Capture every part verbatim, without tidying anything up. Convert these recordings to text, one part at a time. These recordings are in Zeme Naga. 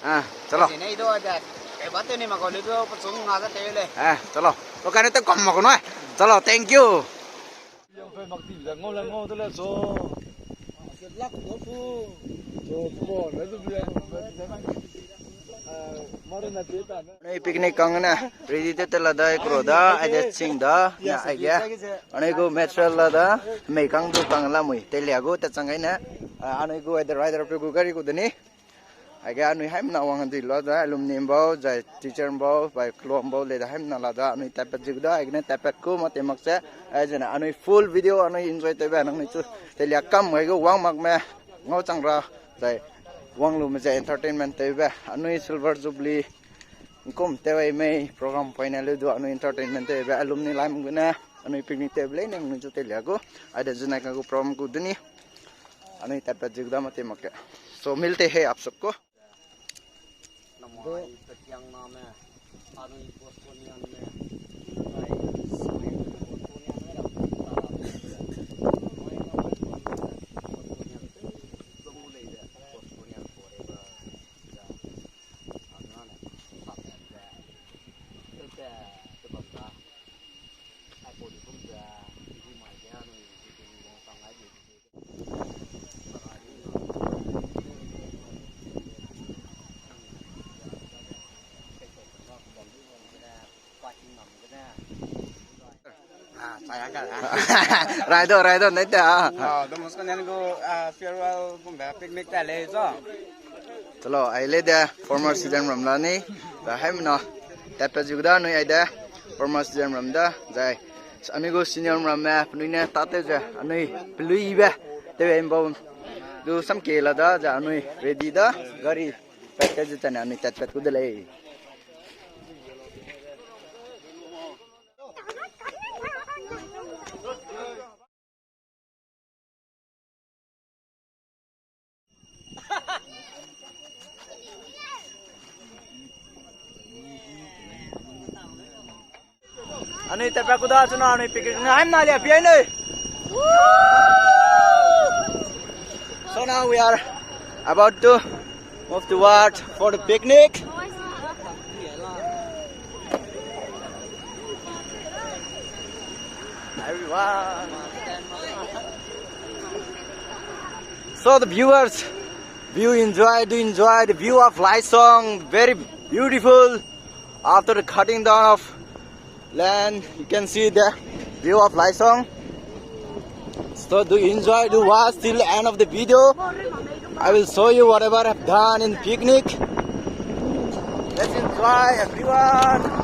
Ah, chalo. Sine ido aja. Eba te ni ma ko le do pa chung nga ga te le. Ah, chalo. To kane te kom ma ko no. Chalo, thank you. Yang pe mak ti da ngau la ngau de le so. Lak do pu. So pu le du bia. Ah, mare na te ta. Anui picnic kang ne, ready te te la da, ekro da, aide ching da, na aige. Anui gu material la da, mei kang du kang la mui, te lia gu, te chang gai ne. Ah, anui gu aide rider pe gu gari gu de ni. Aige anui haimna wang dui la da, alumni bau, zai teacher bau, bai kelum bau le da haimna la da, anui tatpat zik da, aige ne tatpat ku ma te mak se, ai zene anui full video anui enjoy tewbe, nangnui chu te lia kam gai gu wang mak me, ngau chang ra, zai wang lu me ze entertainment tewbe, anui Silver Jubilee ngkum tew ai mei program poine le du anui entertainment tewbe alumni lam gu ne anui picnic tewbe lei ne nui chu te lia gu. Aide zunai ka gu program gu du ni anui tatpat zik da ma te mak ke. So milte hain आप सबको. Raido, raido, nai ta. Ah, domus kanen gu, ah, farewell gumbe picnic ta lei zo. Chalo, ai le de former student ram la ni, da haimna tatpat zik da anui aide former student ram da, zai anui gu senior ram me penui ne tate ze anui pelui be tew ai bau du sam ke la da, zai anui ready da gari pat te ze tane anui tatpat ku de lei. Anui tatpat ku da chuna anui picnic na haimna lia pi ai nei. So now we are about to move toward for the picnic. Everyone. So the viewers, view enjoy, do enjoy the view of Laisong, very beautiful. After the cutting down of land, you can see the view of Laisong. So do enjoy, do watch till the end of the video. I will show you whatever I've done in picnic. Let's enjoy, everyone.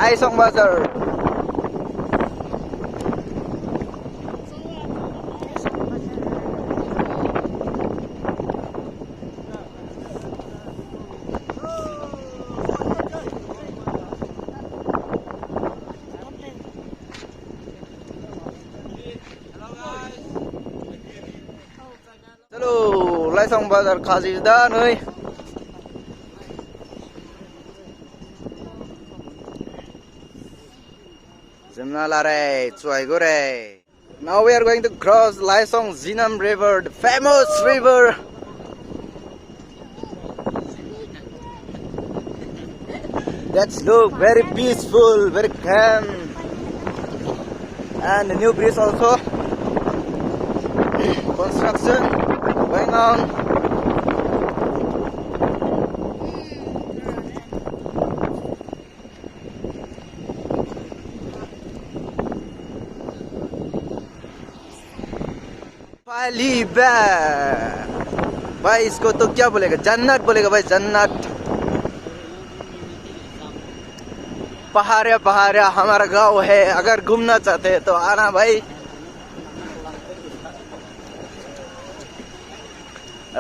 Laisong Bazar. Hello, Laisong Bazar kazi da nui. Zemna la rei, chuai gu rei. Now we are going to cross Laisong Zinam River, the famous river. That's look very peaceful, very calm. And the new bridge also construction going on. पहली बार। भाई, इसको तो क्या बोलेगा, जन्नत बोलेगा भाई, जन्नत। पहाड़ है, पहाड़ है, हमारा गाँव है, अगर घूमना चाहते हैं तो आना भाई।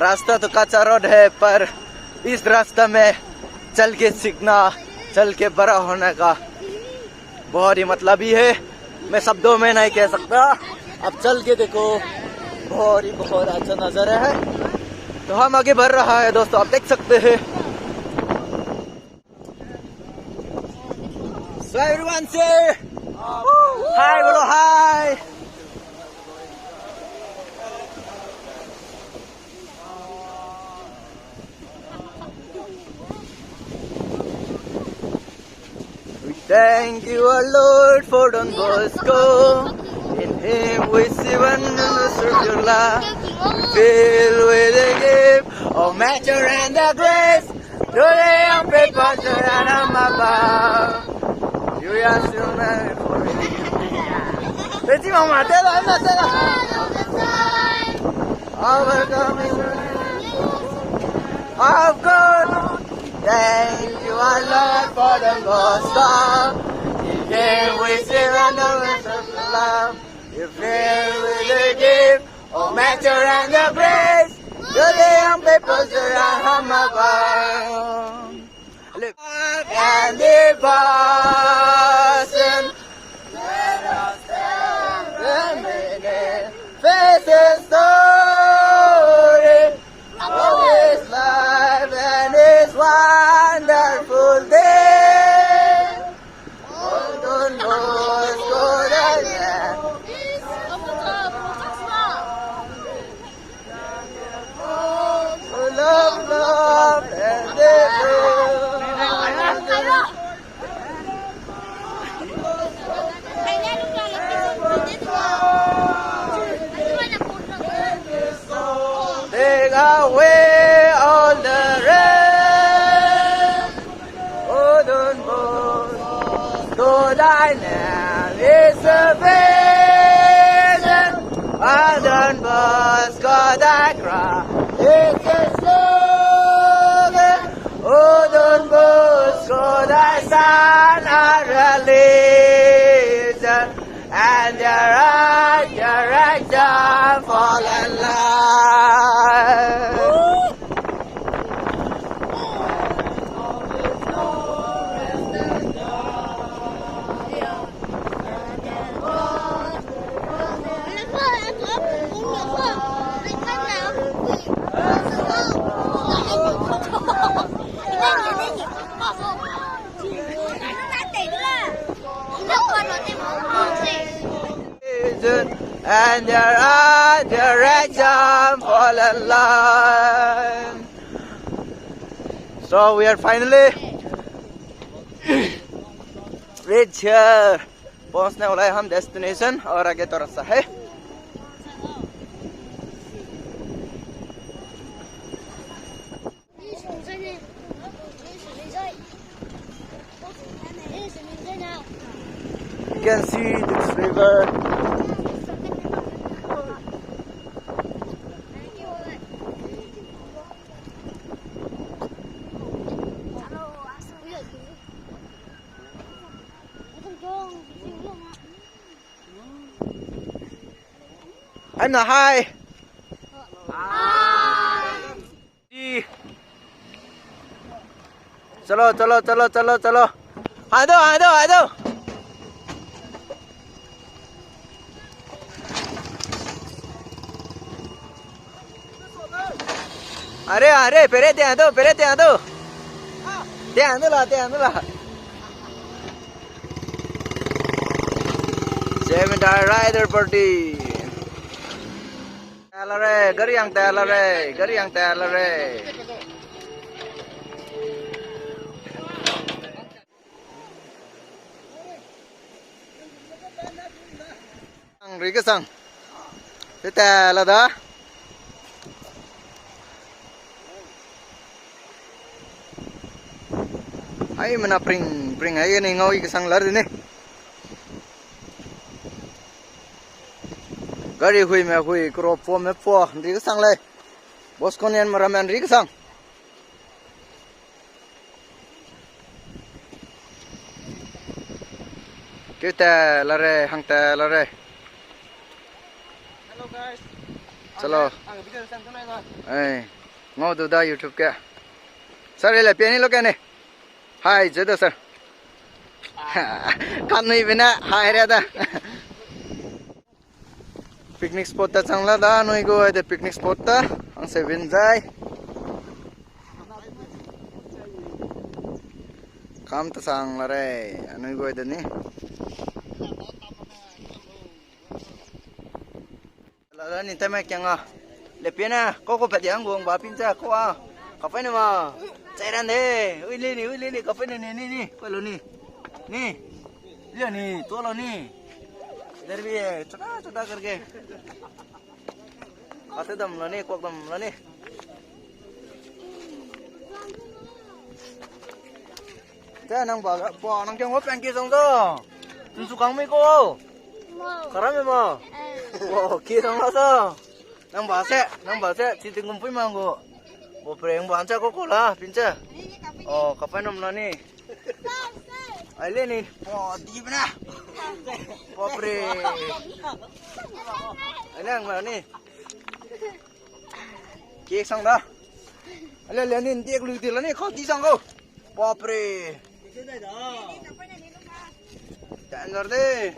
रास्ता तो कच्चा रोड है, पर इस रास्ता में चल के सीखना, चल के बड़ा होने का बहुत ही मतलब ही है, मैं शब्दों में नहीं कह सकता। अब चल के देखो, बहुत ही, बहुत अच्छा नज़ारा है। तो हम आगे बढ़ रहा है दोस्तों, आप देख सकते हैं। So everyone say hi, बोलो hi। We thank you, our Lord, for Don Bosco. In him we see one another serve your love. Filled with the gift of nature and the grace. To the young people, to the Ramaba. You are so merry for it. Let's see, Mama, tell us, tell us. Overcoming of God. Thank you, our Lord, for the gospel. He gave with the love. You fill with the gift of nature and the grace. To the young people, to the Ramaba. And devotion. Let us tell the meaning, face the story of his life and his wonderful day. Oh, Don Bosco, thy name. Love, love, and take away all the rest. Oh, Don Bosco, thy name is sufficient. Ah, Don Bosco, thy cross is the slogan. Oh, Don Bosco, thy son are a legion, and their right direction fall in line. And their right direction fall in line. So we are finally reach here. पहुंचने वाला है हम destination और आगे तो रास्ता है। You can see this river. I'm not high. Hi. चलो, चलो, चलो, चलो, चलो। आ जाओ, आ जाओ, आ जाओ। अरे, अरे, पेरे ते आ दो, पेरे ते आ दो। ते आ दो ला, ते आ दो ला। Seven Rider Party। Tala re, gari ang tala re, gari ang tala re. Ang ri ke sang. Te tala da. Ai, mena pring, pring ai ne ngau i ke sang lar de ne. Gari hui me hui, kro po me po, nri kesang lei. Bosco nian me ramen nri kesang. Keu te la re, hang te la re. Hello guys. Chalo. Ang video sang tunai ga. Ei, ngau du da YouTube ke. Sir, le piani lo ke ne. Hi, je da sir. Kan nui bena, hi re da. Picnic spot ta chang la da, nui gu de picnic spot ta, ang se win zai. Kam ta sang la re, anui gu de ni. La da ni ta me kiang a. Le piane, ko ko pe diang gu ang ba pin cha ko a. Kapai ne ma. Chai ran de. Ui le ni, ui le ni, kapai ne ni, ni, ni. Ko lo ni. Ni. Liya ni, to lo ni. Ider bhi hai, chota, chota karke. Kate dam lo ni, kok dam lo ni. Te nang ba, pa, nang kiang wa pen ki sang da. Tun su kang mei ko. Karam me ma. Wa, ki sang la sa. Nang ba se, nang ba se, chi ting kum pui mang gu. Bo pre, ang ba cha ko ko la, pin cha. O, kapai nam la ni. Ai le ni, pa di bena. Pa pre. Ai nang ma ni. Cake sang da. Ale le ni, ndiak lu di la ni, kau di sang ko. Pa pre. Danger de.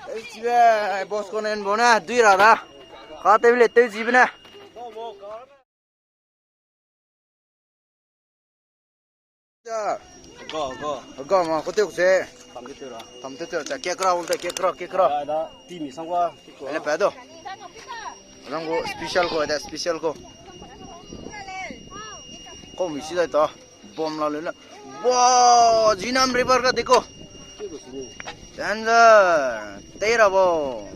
Teu chibe, ai boss ko nen bo na, dui ra da. Ka teu le teu chibe na. Go, go. Go ma, ko teu se. Tam teu ra. Tam teu teu, cha, cake ra, ulte cake ra, cake ra. Da, da, ti mi sang wa. Ele pa do. Rang ko special ko, da special ko. Ko mi si dai ta. Bom la le na. Wow, Jinam River ka diko. Danger. Tei ra bo.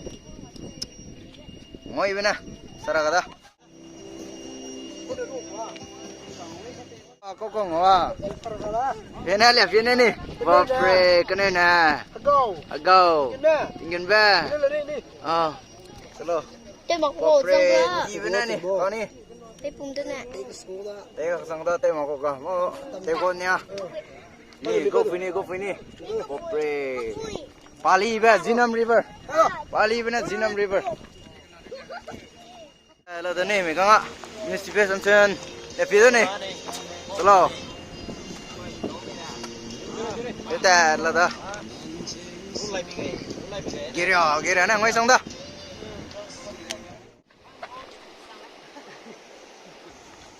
Ngoi bena. Sara ka da. Ko ko ngwa. Pene le, pene ni. Bapre, kene na. Agau. Agau. Kene. Tingin ba. Kene le ni. Ah. Chalo. Te mak ko. Bapre, sang ba. Di bena ni. Ko ni. Te pum te na. Te ka sang da, te mak ko ka. Mo, te ko nia. Ni, go fini, go fini. Bapre. Pali ba, Jinam River. Pali ba na Jinam River. Eh, la da ni, mi kanga. Municipal Samson. Eh, pi da ni. Chalo. Eta, la da. Gira, gira na, ngoi sang da.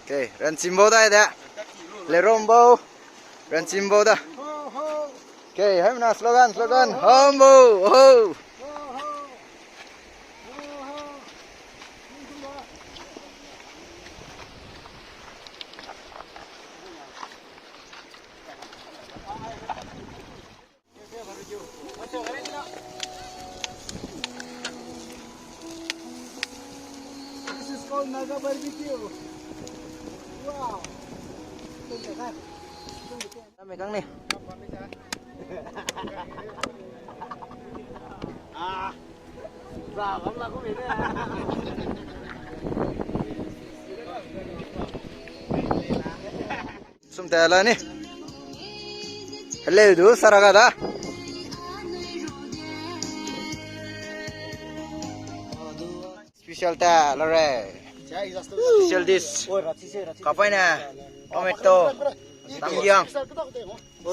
Okay, ranchimbo da de. Lerombo. Ranchimbo da. Okay, hai mena slogan, slogan. Hombo, ho. This is called Naga barbecue. Wow. Kame kang ni. Ah. Ba, bam la ko me ne. Sum ta la ni. Hello, du sara ga da. Special ta la re. Special dish. Kapai na. Tomato. Tanggiang.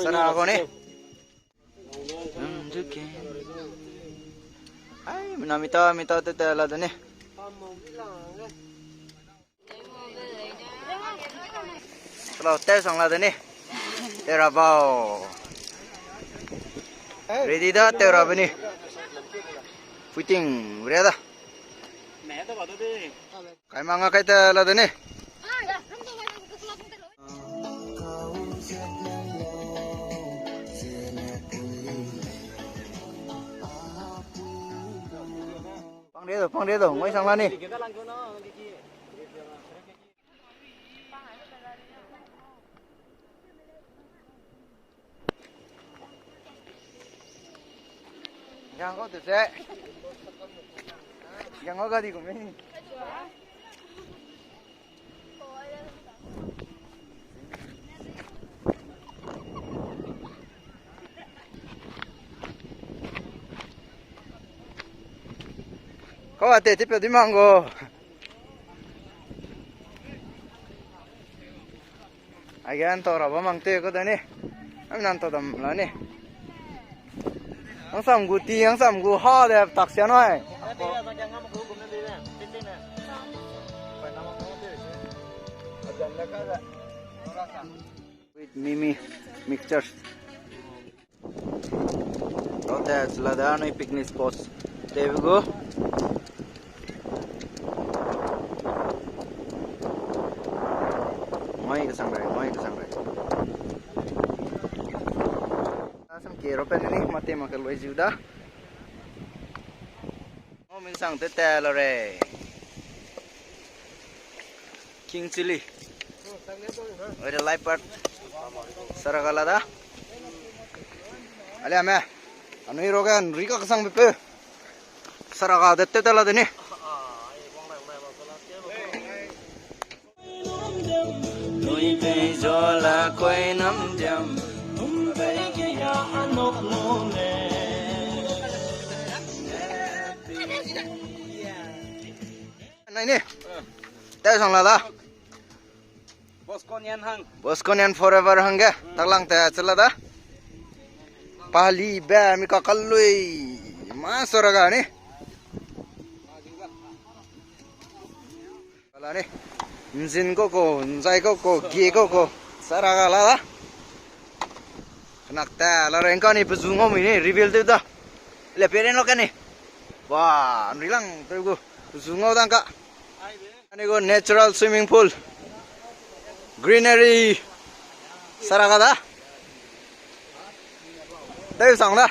Sara ga ni. Ai, mina mita, mita te te la de ni. Chalo, teu sang la de ni. Teu ra bau. Ready da, teu ra be ni. Puiting, ready da. Kai manga kai ta la de ni. Pang de do, pang de do, ngoi sang la ni. Yang ko te se. Yang ga di gu me. Kau ate, tipe di mang gu. Aige an tau ra ba mang te ko da ni. Am nan tau dam la ni. Ang sam gu ti, ang sam gu ha de tak sia noi. With Mimi mixtures. Rote chila da anui picnic spot. Tebu gu. Ngoi kesang rai, ngoi kesang rai. Asam ke rope ni mate ma ke loi ziu da. Ngau minsang te te lo re. King chili. Oi de lai part. Saraga la da. Ale ame. Anui rogan rika kesang pepe. Saraga de te te la de ni. Nui pei zo la koi nam diam, num pei ke ya anok mo ne. Nai ni. Tei sang la da. Bosconian hang. Bosconian forever hang ge. Taklang te chila da. Pali be mi ka kalui. Ma saraga ni. Kala ni. Nzin koko, nzai koko, gie koko. Saraga la da. Kenak ta la reng ka ni pezu ngau mi ni reveal te da. Le peren lo ka ni. Wa, nri lang te gu pezu ngau dang ka. Ani gu natural swimming pool. Greenery. Saraga da. Tei sang da.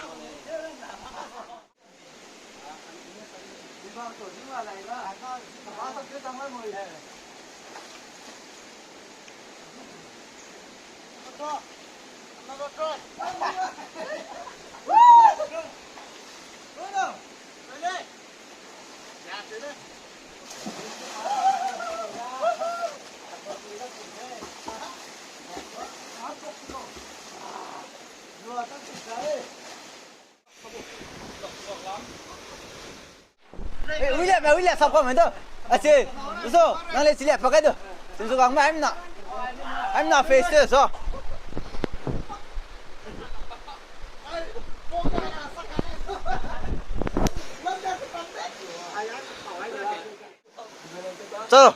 Eh, uile, me uile, sap ka me do. Ase, uso, nang le chile pakai do. Sinsu gang me, I'm not. I'm not face this, so. So.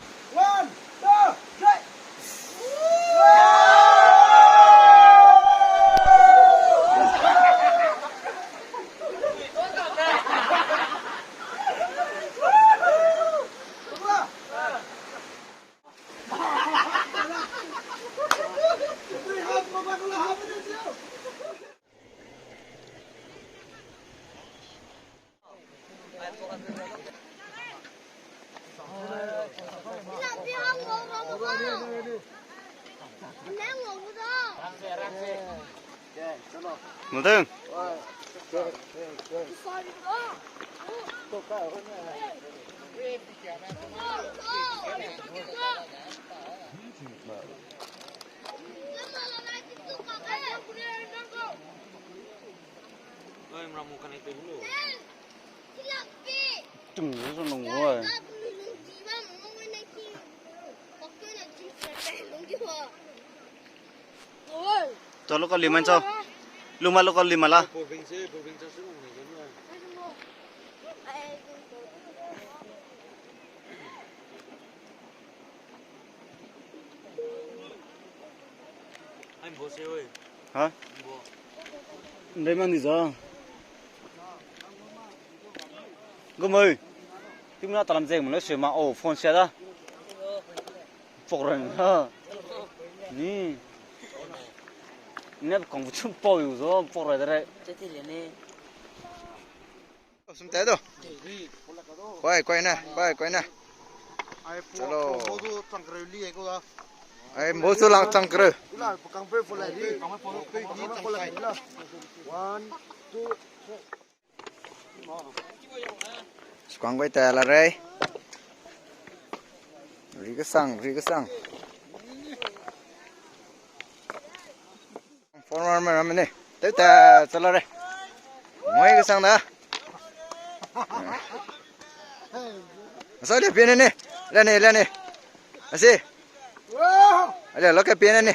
Mudeng. Tung zo nung oi. To local lima chau. Luma local lima la. Ha? Ndai mani za. Gumoi. Timna talam jeng mo le sui ma o phone sia da. Pok ran ha. Ni. Ne kong bu chum pau yu zo pok ra de re. Sum te do. Koi, koi na, koi, koi na. Chalo. Ai, mbo su lang chang kre. One, two, three. Squang goi ta la rei. Ri kesang, ri kesang. Former me ramme ne. Tew ta chala rei. Ngoi kesang da. Asa le pie ne ne. Le ne, le ne. Asi. Ale lo ke pie ne ne.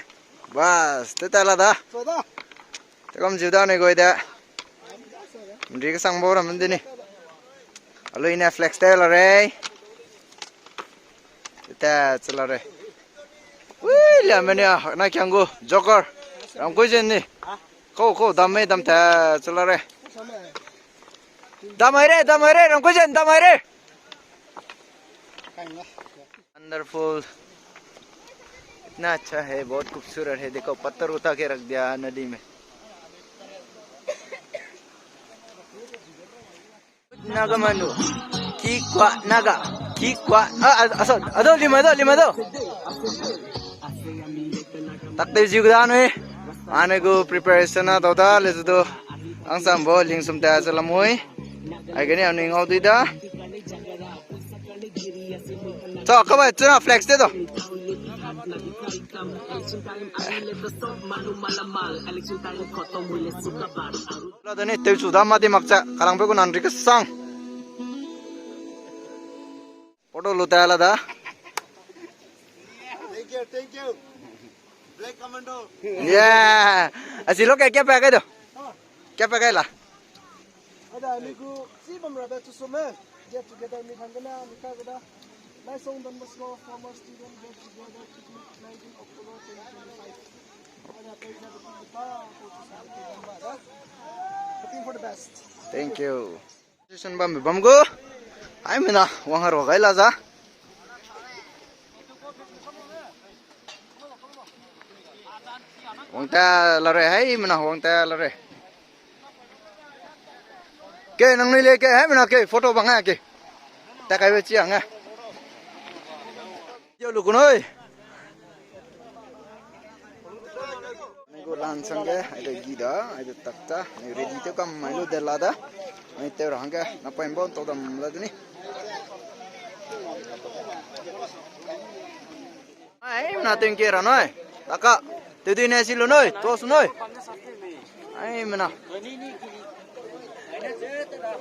Bas, tew ta la da. Te kam jiu da ne goi de. Mri kesang bo ramme de ni. Alui ne flex te la rei. Te chala rei. Ui, lia menia, na kiang gu, Joker. Ram kui zen ni. Ko, ko, dam mei, dam te chala rei. Dam ai rei, dam ai rei, ram kui zen, dam ai rei. Wonderful. इतना अच्छा है, बहुत खूबसूरत है। देखो, पत्थर उठा के रख दिया नदी में। Naga manu. Kikwa Naga. Kikwa. Ah, ah, ah, so, ado, lima do, lima do. Tak te jiu da nui. Ane gu preparation na dau da, le zu do. Angsam bo, ling sum ta za lamui. Ai gani anu ngau dui da. So, kabai chuna flex te do. La da ni teu chu da ma di mak cha, kalang pe gu nan ri kesang. Photo lu ta la da. Thank you, thank you. Black Commando. Yeah. Asi lo ke kya pa kai do. Kya pa kai la. Ada ni gu si bam ra da chu so me. Get together mi thang gana mi ka gada. Naisong Don Bosco former student get together picnic nineteen October twenty twenty-five. Ada pe ja da pa ko chu so me da. Hoping for the best. Thank you. Session bam bam gu. Ai mena wang haro gai la za. Wang ta la re, hai mena wang ta la re. Ke nang nui le ke, hai mena ke photo bang a ke. Ta kai be chi ang a. Yo lu ku noi. Nai gu lan sang ge, ai de gi da, ai de tak ta, nai ready tew kam mai lu de la da. Nai tew ra hangge, na point bon to dam la de ni. Ai, na thank you ra noi. Taka, tew dui ne si lu noi, to su noi. Ai mena.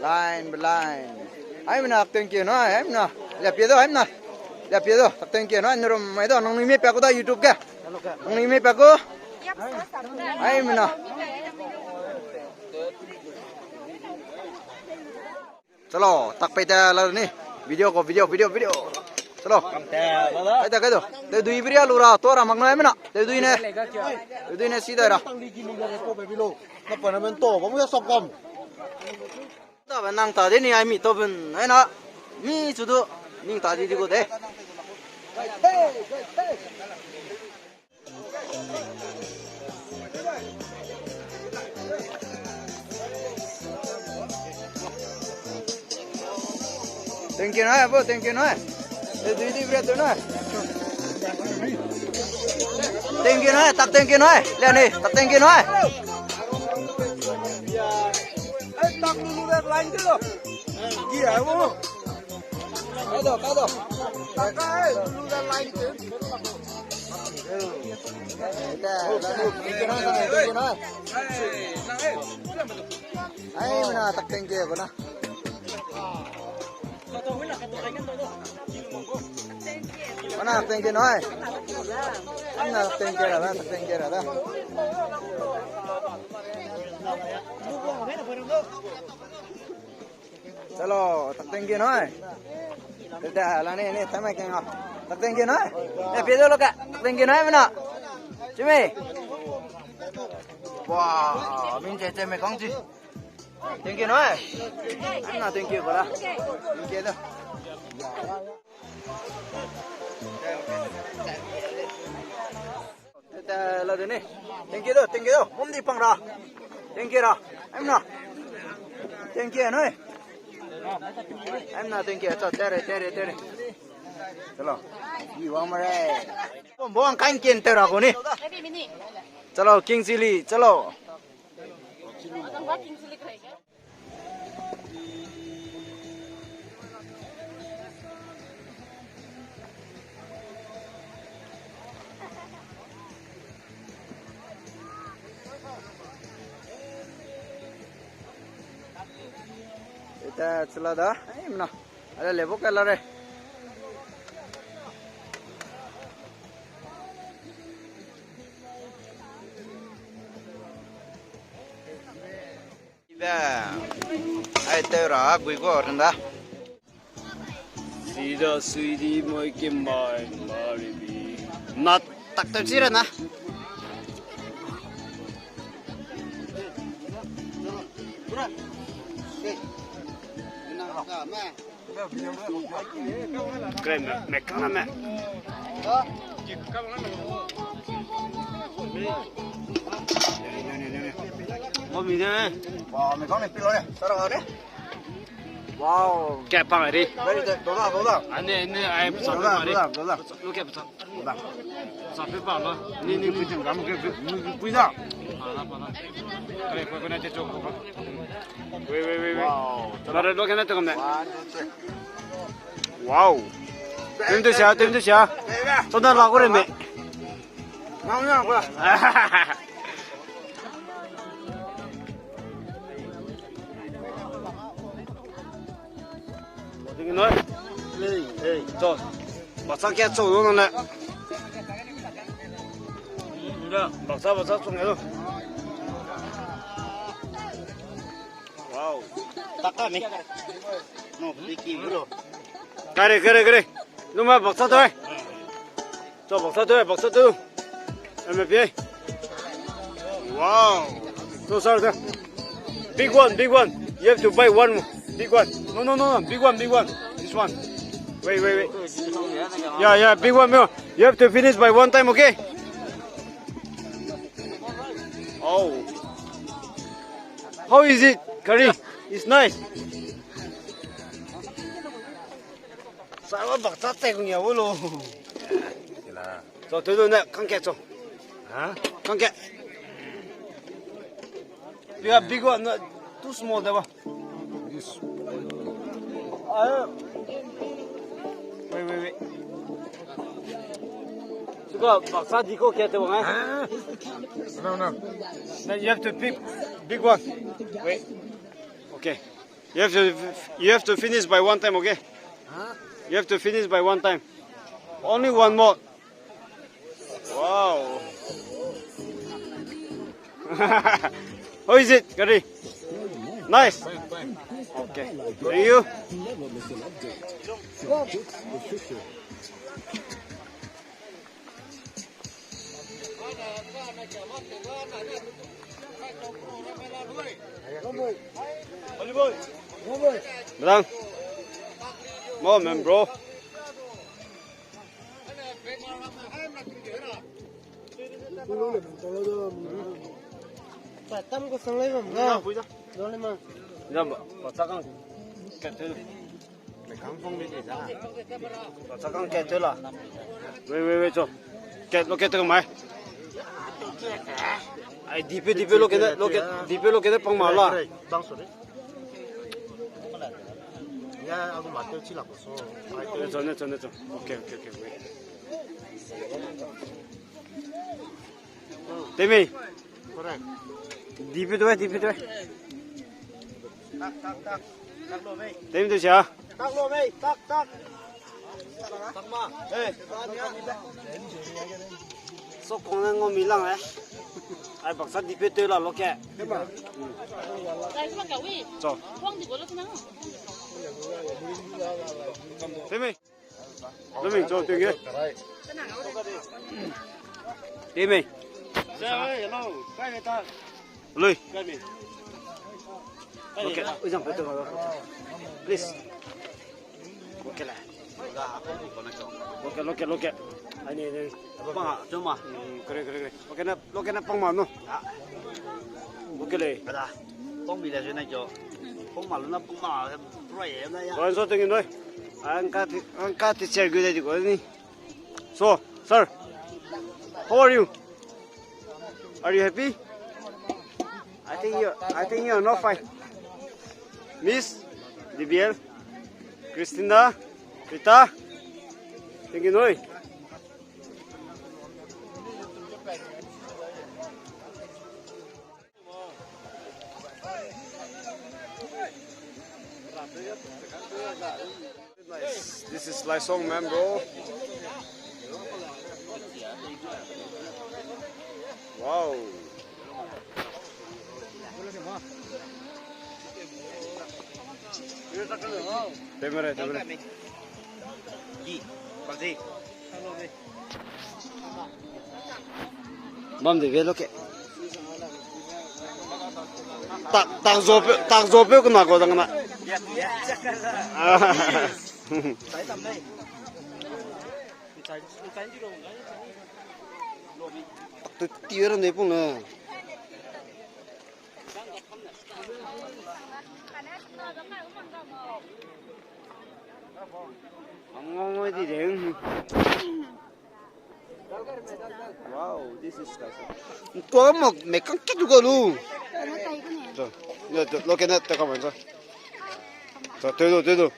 Line, line. Ai mena, thank you noi, ai mena. Lia pie do, ai mena. Lia pie do, thank you noi, nurum mai do, nang ni me pa ku da YouTube ge. Nang ni me pa ku. Ai mena. Chalo, tak pei ta la ni. Video ko, video, video, video. Chalo. Kai ta kai do. Tew dui video lu ra, to ra mak noi mena. Tew dui ne. Tew dui ne si da ra. Na pa na men to, ba mu ya sap kam. Da ba nang ta de ni ai mi to bun. Ai na. Mi chu du. Ning ta di di ko de. Thank you noi, abo, thank you noi. Eh, di, di, bre, tu noi. Thank you noi, tak thank you noi. Lia ni, tak thank you noi. Eh, tak lulu red line tu lo. Iya, abo. Kado, kado. Tak, eh, lulu red line tu. Ai, mena tak thank you, bona. Bona thank you noi. Mena thank you ra, tak thank you ra. Chalo, tak thank you noi. Tete, la ne, ne, tama kenga. Tak thank you noi. Ne, pie do lo ka. Tak thank you noi, mena. Chime. Wah, min che che me kang chi. Thank you noi. Mena thank you, bala. Thank you do. Tete la de ni. Thank you do, thank you do. Mum di pang ra. Thank you ra. Ai mena. Thank you noi. Ai mena thank you. Chalo, tere, tere, tere. Chalo. Yi wang ma re. Bom bom kan ken te ra ko ni. Chalo, King Chilli, chalo. King Chilli. Te chila da, ai mna. Ala lebo ka la re. Ibe. Ai te ra gui go renda. Sida suidi moi kimbai maribi. Na tak tak chira na. Kre me, me kang me. Mo mi de. Wa, me kang me pilo ne. Sara ne. Wow. Ke pang ri. Very good. Dola, dola. Ane, ane, ai, pesa dola, pe ma ri. Dola, dola. Lu ke pesa. Dola. Pesa pe pa lo. Ni, ni, ni. Pui jeng ram ke, ke, ni, ni, pui da. Pa la, pa la. Kare, kare, kare, che chok ko. Wei, wei, wei, wei. Wow. Bare lo ke na te kam ne. One, two, three. Wow. Tem tu sia, tem tu sia. Tona la ko re me. Ngau na ko. Ding noi. Hey, hey. Cho. Baksa kia cho lo na le. Nda, baksa, baksa cho nge lo. Wow. Taka ni. No, biki bro. Kare, kare, kare. Lu ma baksa toi. Cho, baksa tu, baksa tu. M P A. Wow. So sorry, sir. Big one, big one. You have to buy one big one. No, no, no, no. Big one, big one. This one. Wait, wait, wait. Yeah, yeah, big one, big one. You have to finish by one time, okay? Oh. How is it, curry? It's nice. Sawa baksa te kunya wo lo. Cho, tu tu ne, kangke cho. Ha? Kangke. You have big one, no, too small, that one. This. Ah. Wait, wait, wait. Suka baksa di ko ke te wang, eh? Huh? No, no. Then you have to pick big one. Wait. Okay. You have to, you have to finish by one time, okay? Huh? You have to finish by one time. Only one more. Wow. How is it, curry? Nice. Fine, fine. Okay. Thank you. Belang. Mo mem bro. Tam ko sang lai bam ga. Dole ma. Jam ba, ba ta kang. Kat te. Me kang fong de de da. Ba ta kang kat te la. Wei, wei, wei, cho. Kat lo kat te mai. Ai, dipe, dipe lo kat, lo kat, dipe lo kat pang ma la. Bang sorry. Ya, aku mate chi la ko so. Ne cho, ne cho, ne cho. Okay, okay, okay, wait. Temi. Correct. Dipe tu, dipe tu. Tak, tak, tak. Tak lo mei. Temi tu sia. Tak lo mei, tak, tak. Tak ma. Eh. So kong ne ngau mi lang eh. Ai baksa dipe tu la lo ke. Cho. Temi. Lu mei, cho, thank you. Temi. Lui. Okay, uzang photo. Please. Okay la. Okay, okay, okay. Ani, ani. Pang, cuma. Hmm, kore, kore, kore. Okay na, okay na pang ma no. Ada. Pang mi le jena jo. Pang ma lu na pang ma. Roi na ya. Wan so tingin noi. Ang ka ti, ang ka ti chair gu de di ko ni. So, sir, how are you? Are you happy? I think you, I think you are not fine. Miss, D B L, Christina, Rita, thank you noi. Nice. This is Laisong member. Wow. Temere, temere. Bam de ve lo ke. Tak, tak zo pe, tak zo pe kuna ko dang na. Tu ti ra ne pung na. Ngongoi di de. Wow, this is nice. Ko mo me kang ke du ko lu. To, lo ke na ta ka man so. To, te do, te do.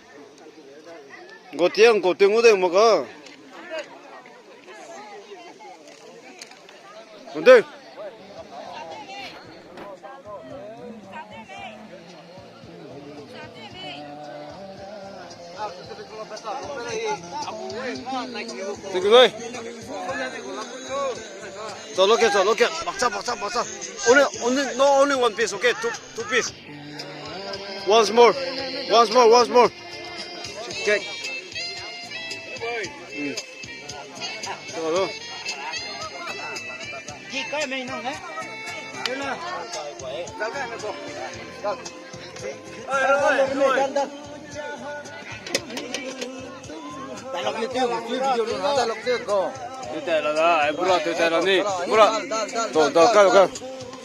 Go tiang, go tiang, go de mo ka. Go de. Thank you, bhai. Chalo ke, chalo ke. Bakcha, bakcha, bakcha. Only, only, no, only one piece, okay? Two, two piece. Once more. Once more, once more. Okay. Mm. Chalo.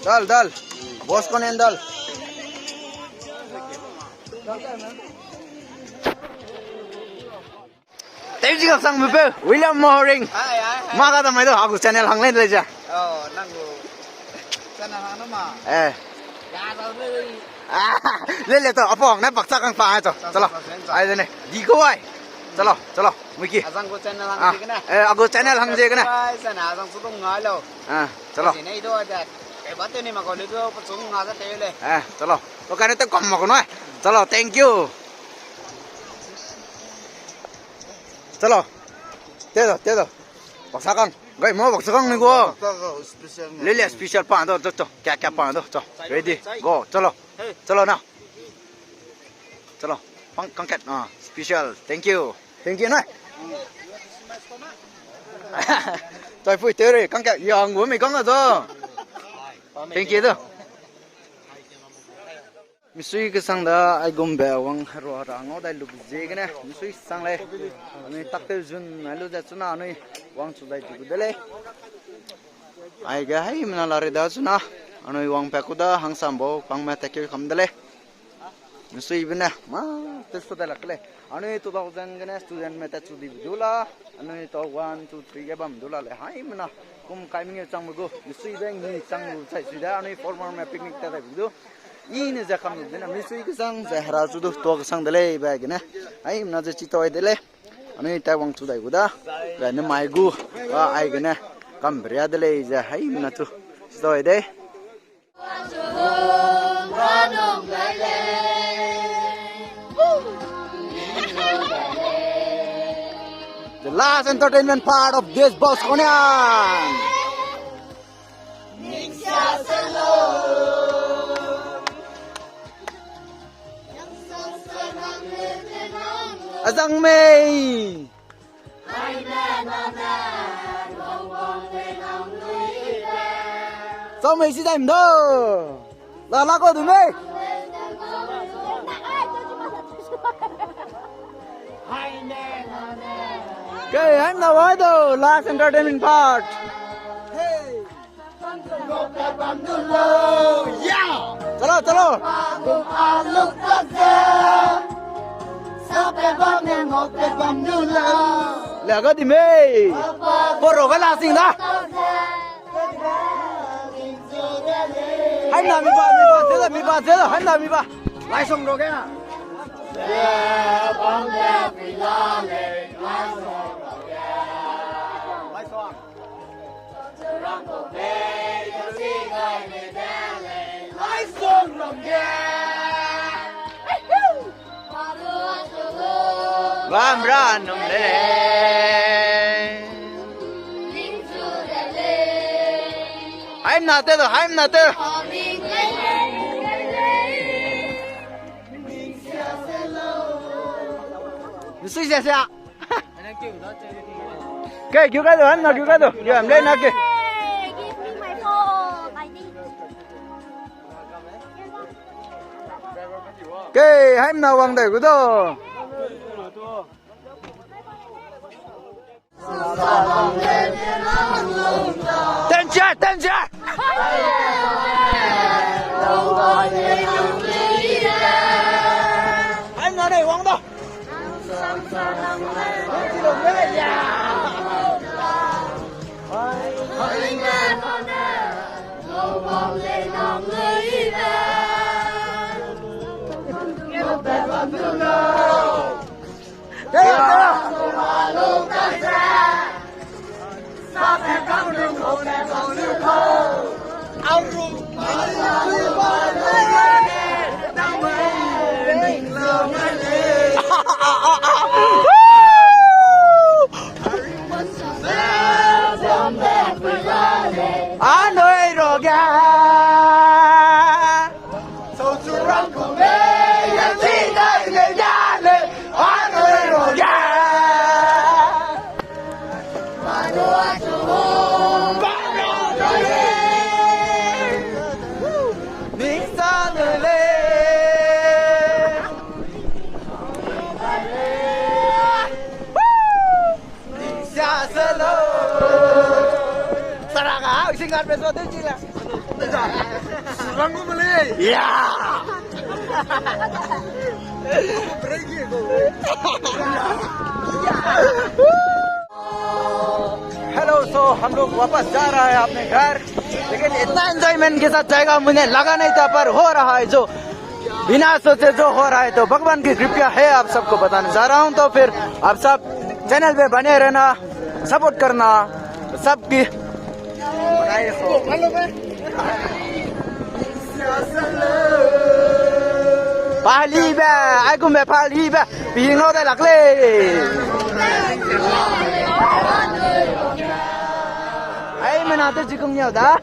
Dal, dal. Boss konen dal. Tewji kak sang bu peu, William Mohoring. Hai, hai, hai. Ma ka damai do, a gu channel hang lei de lei ja. Oh, nang gu channel hang na ma. Eh. Ya, lo le. Ah, le le to, apau ne bakcha kang pa, eh, to. Chalo, chalo. Ai de ne. Di ko ai. Chalo, chalo. Muiki. Azang gu channel hang de kena. Eh, a gu channel hang de kena. Ai, sana azang su dong ngai lo. Ah, chalo. Sine do da. Eh, ba te ni ma ko le do, pa su nga sa te le. Eh, chalo. To kane te kom ma ko no. Chalo, thank you. Chalo. Te do, te do. Baksa kang. Gai mo baksa kang ni go. Baksa kang special ni. Le le special pa do, do, do. Kya, kya pa do, do. Ready. Go. Chalo. Chalo na. Chalo. Pang, kang kat. Ah, special. Thank you. Thank you na. Tai pui te re, kang kat. Yang gu mi kang a zo. Thank you do. Misui kesang da aigumbe wang herua ra ngau dai lu ziegene, misui sang lei. Anui tak tew zun ai lu ze chuna anui wang chu dai di gu de lei. Aige haimena la re da chuna, anui wang pe ku da hangsam bau pangme tat keu kam de lei. Misui bene, ma, tew su dai lak lei. Anui two thousand gene student me tat chu di du la, anui to one, two, three ge bam du la lei. Haimena, kum kai mengeu chang me gu, misui be ngi chang lu chai sui da, anui former me picnic tat dai du. I ne ze kam lu de na, misui kesang ze hera chu du, tua kesang de lei, be gene. Haimena ze chi toi de lei. Anui tai wang chu dai gu da. Be ne mai gu, a ai gene. Kam bria de lei ze, haimena chu. Chi toi de. The last entertainment part of this Bosconian. Azang mei. Chau mei si time do. La la ko du mei. Kei, haimena wai do, last entertainment part. Hey. Chalo, chalo. Le ga di mei. Poro ga la sing da. Haimena mi ba, mi ba, zela, mi ba, zela, haimena mi ba. Laisong ro ga. Laisong. Bam ra num le. Haimna te do, haimna te. Misui sia sia. Ke, kiu kai do, haimna kiu kai do. Kiu am le na ke. Hey, give me my phone. I need. Ke, haimna wang dai gu do. Tension, tension. Haimna dai wang da. Anui roge. Saraga, singer pe so de chila. Surang gu mele. Ya. Hello, so हम लोग वापस जा रहा है अपने घर, लेकिन इतना एंजॉयमेंट के साथ जाएगा, मुझे लगा नहीं था, पर हो रहा है जो बिना सोचे जो हो रहा है, तो भगवान की कृपा है, आप सबको बताने जा रहा हूँ। तो फिर आप सब चैनल पे बने रहना, सपोर्ट करना सबकी। Pahali be, ai kum be pahali be, ping lo de lak le. Ai mena te chikung nyau da.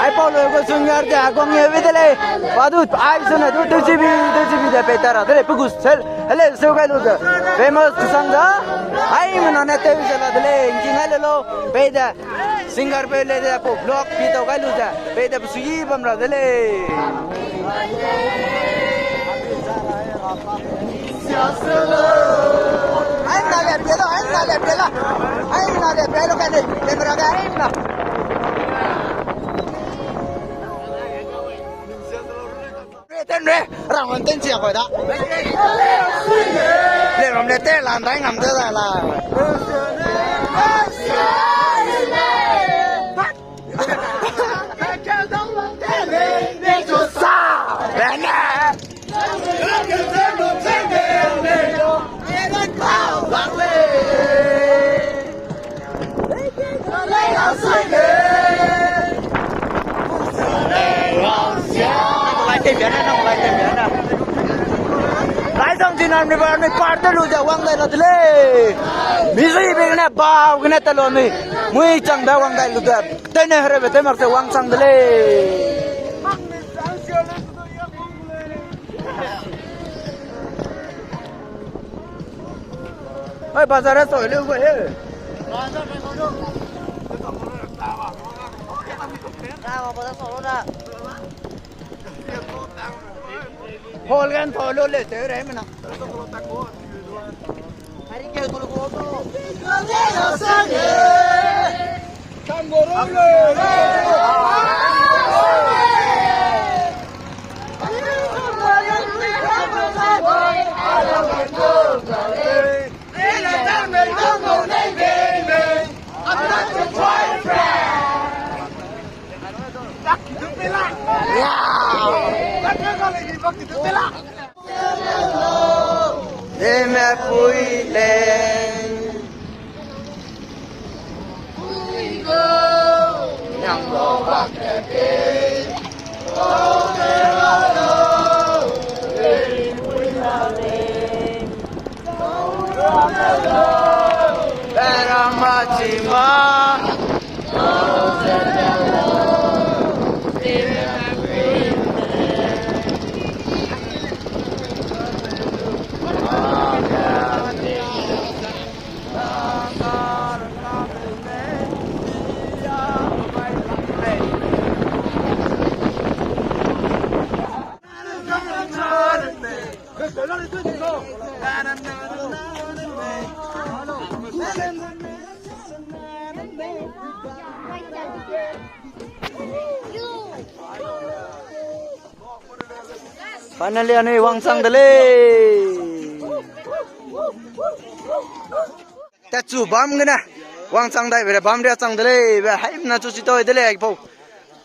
Ai pau lo ko sun yar de agong ye we de le. Padu ai sun du du jibi du jibi de pe tara de le pugus sel. Hele so kai lu de. Famous sang da. Ai mena ne te se la de le. Ngi ngai le lo. Pe de. Singer pe le de po block pi tau kai lu de. Pe de sui bam ra de le. Ai na le pe lo, ai na le pe lo. Ai na le pe lo ka de. Camera ka ai na. Re ten re, rang wan ten chia koi da. Le ram le te lan dai ngam te da la. Sa, bene. Laizang jinan mi ba mi par te lu ze wang dai la de lei. Mi zui be ne ba gene te lo mi. Mui chang da wang dai lu de. Tene herebe te mak ze wang chang de lei. Oi, bazar a soi leu gu he. Hall gan thau lu le te re mena. Eme pui lei. Finally, anui wangchang de lei. Tatchu bam gene. Wangchang dai bere bam ria chang de lei. Be haimna chu chi toi de lei aipau.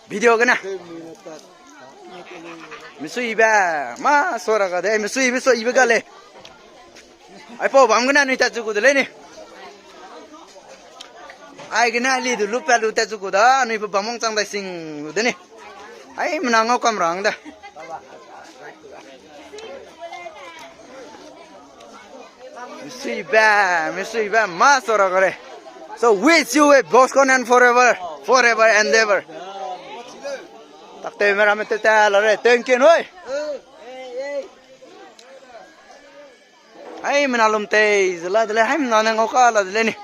Video gene. Misui be. Ma sora ga de. Misui be so ibe ga lei. Aipau bam gene anui tatchu gu de lei ni. Aigene ali du lu pat lu tatchu gu da, anui pe bam wangchang dai sing lu de ni. Haimena ngau kam rang da. Misui be, misui be, ma sora ga lei. So wish you a Bosco and forever, forever and ever. Tak tew me ramme tew ta la re, thank you noi. Haimena lum tei ze la de lei, haimena ne ngau ka la de lei ni.